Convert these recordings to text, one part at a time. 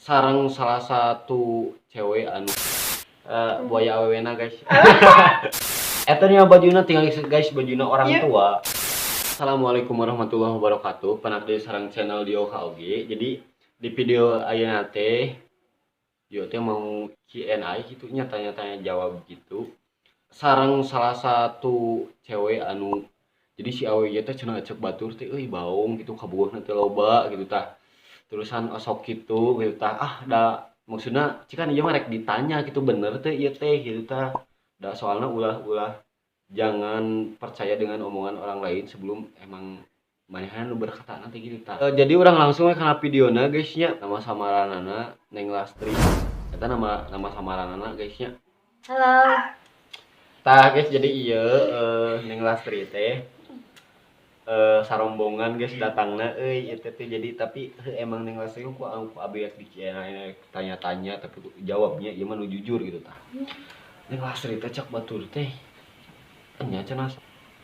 Sareng salah satu cewek anu buaya awewena, guys. Eta nya bajuna, tinggal, guys, bajuna orang tua. Assalamualaikum warahmatullahi wabarakatuh. Pendak deui sareng channel Dio KOG. Jadi di video ayeuna teh Dio teh mau Q&A gitu nya, tanya-tanya jawab gitu. Sareng salah satu cewek anu jadi si awewe teh cenah cek batur teh euy baong gitu, kabogohna teh loba gitu tah. Terusan osok gitu gitu tah. Ah, da maksudna cikan ieu mah rek ditanya gitu, bener teh ieu teh gitu tah. Da soalna ulah-ulah, jangan percaya dengan omongan orang lain sebelum emang manehna nu berkata nanti gitu tah. Jadi urang langsung we kana videona, guys, nya. Nama samaranana Neng Lastri. Eta nama nama samaranana, guys, nya. Halo. Tah, guys, jadi ieu Neng Lastri teh sarombongan, guys, datangna euy ieu teh. Jadi tapi heuh, emang Neng Lastri ku ku abi di tanya-tanya, tapi jawabnya ieu mah nu jujur gitu tah. Neng Lastri teh cek batur teh nya cenah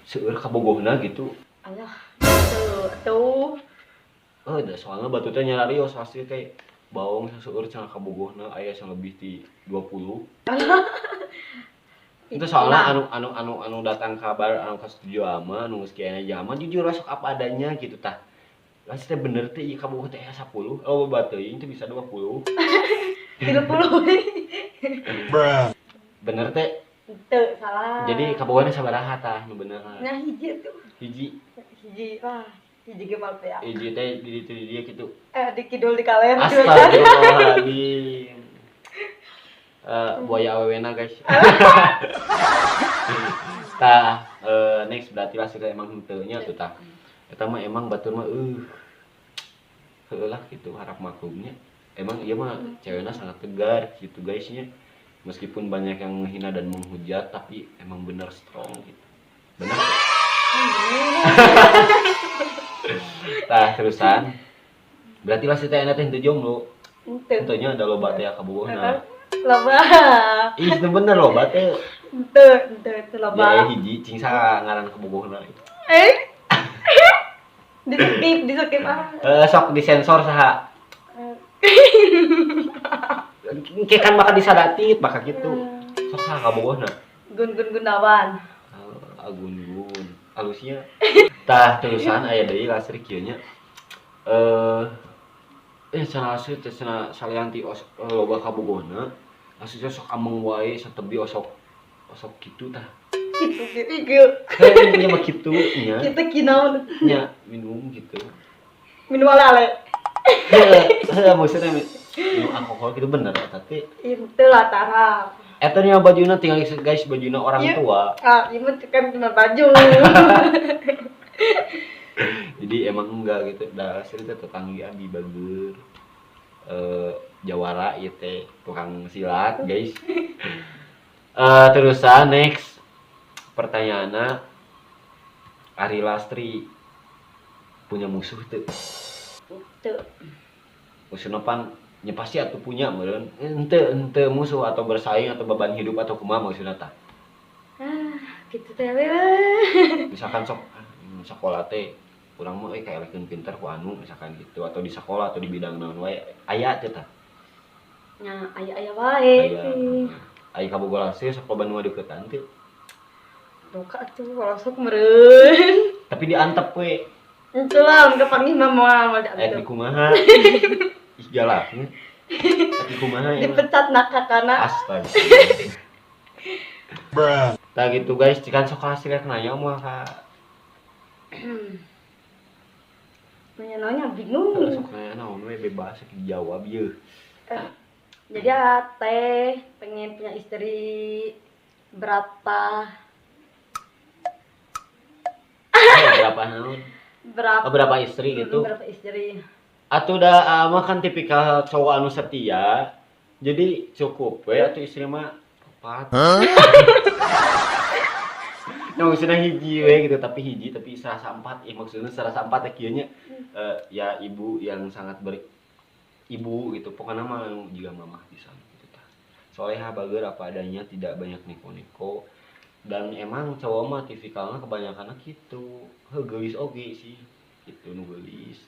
seueur kabogohna gitu. Alah, tuh, tuh. Oh, da soalna batur teh nyararios pasti teh baong seueur cenah kabogohna, aya lebih ti 20. Itu soalnya anu anu anu anu datang kabar anu ke studio ama anu geus kieu aja jujur masuk apa adanya gitu tah. Lah teh bener teh ieu kabogoh teh 10, oh teuing teh bisa 20. 30. Bener teh? Teu, salah. Jadi kabogohna sabaraha tah nu bener? Nah, hiji tuh. Hiji. Hiji lah. Hiji ge mah ya. Hiji teh di ditu di dieu gitu. Eh, di kidul di kaler. Astagfirullahaladzim. Buaya awewena, guys. Tah, next berarti lah sudah emang henteu nya tuh tah. Eta mah emang batur mah heueuh lah gitu, harap maklumnya. Emang ieu mah cewekna sangat tegar gitu, guys, nya. Meskipun banyak yang menghina dan menghujat, tapi emang bener strong gitu. Bener teh? Tah, terusan. Berarti lah si teh teh henteu jomblo. Henteu. Henteu nya, ada loba teh kabogohna. Loba. Ih, itu bener loba teh. Henteu, henteu, teu loba. Ya hiji, cing saha ngaran kabogohna? Eh. Di skip, di skip ah. Eh, sok disensor saha? Engke kan bakal disadatit, bakal gitu. Sok saha kabogohna? Gun Gun Gunawan. Ah, Gun Gun. Halusnya. Tah, terusan aya deui Lastri kieu nya. Cenah Lastri teh cenah salian ti loba kabogohna, Lastri teh sok ameng wae satebi osok osok kitu tah. Gitu gitu gitu. Heuh, nya mah kitu nya. Kita kinaon? Nya minum gitu. Minum ale-ale. Heuh, heuh, maksudnya minum alkohol gitu, bener eta teh? Itu lah tara. Eta nya bajuna, tinggal, guys, bajuna orang tua. Ah, ieu mah kan cuma baju. Jadi emang enggak gitu. Da Lastri teh tetanggi abi bager. Jawara ieu teh, tukang silat, guys. Terusan next pertanyaanna, Ari Lastri punya musuh teu? Teu. Musuhna pan nya pasti atuh punya meureun. Henteu henteu musuh atau bersaing atau beban hidup atau kumaha maksudna tah? Ah, gitu teh we. Misalkan sok ah, sekolah teh urang mah euy kaelekeun pinter ku anu misalkan gitu, atau di sekolah atau di bidang naon wae, aya teu tah? Nya aya-aya wae Aya. Sih. Aya kabogoh Lastri sok loba nu deukeutan teu? Duka atuh kalau sok meureun. Tapi diantep we. Henteu lah, mun kapanggih mah moal moal Eh, di diantep. kumaha? Ih, galaknya. Di kumaha ya? Dipecat nak kakana. Astaga. Tah gitu, guys, cikan sok Lastri rek nanya moal ka Nanya-nanya bingung. Sok nanya naon we, bebas dijawab ye. Jadi ya teh pengen punya istri berapa? Eh, berapa naon? Berapa? Oh, berapa istri gitu? Berapa istri? Atuh da mah kan tipikal cowok anu setia. Jadi cukup we atuh istri mah 4. Nah, maksudnya hiji we gitu, tapi hiji tapi serasa 4. Eh, maksudnya serasa 4 ya kieu nya. Ya ibu yang sangat ber ibu gitu. Pokoknya mah anu juga mamah bisa gitu tah. Soleha, bager apa adanya, tidak banyak neko-neko. Dan emang cowok mah tipikalnya kebanyakan gitu. Heuh, geulis oge sih. Gitu nu geulis.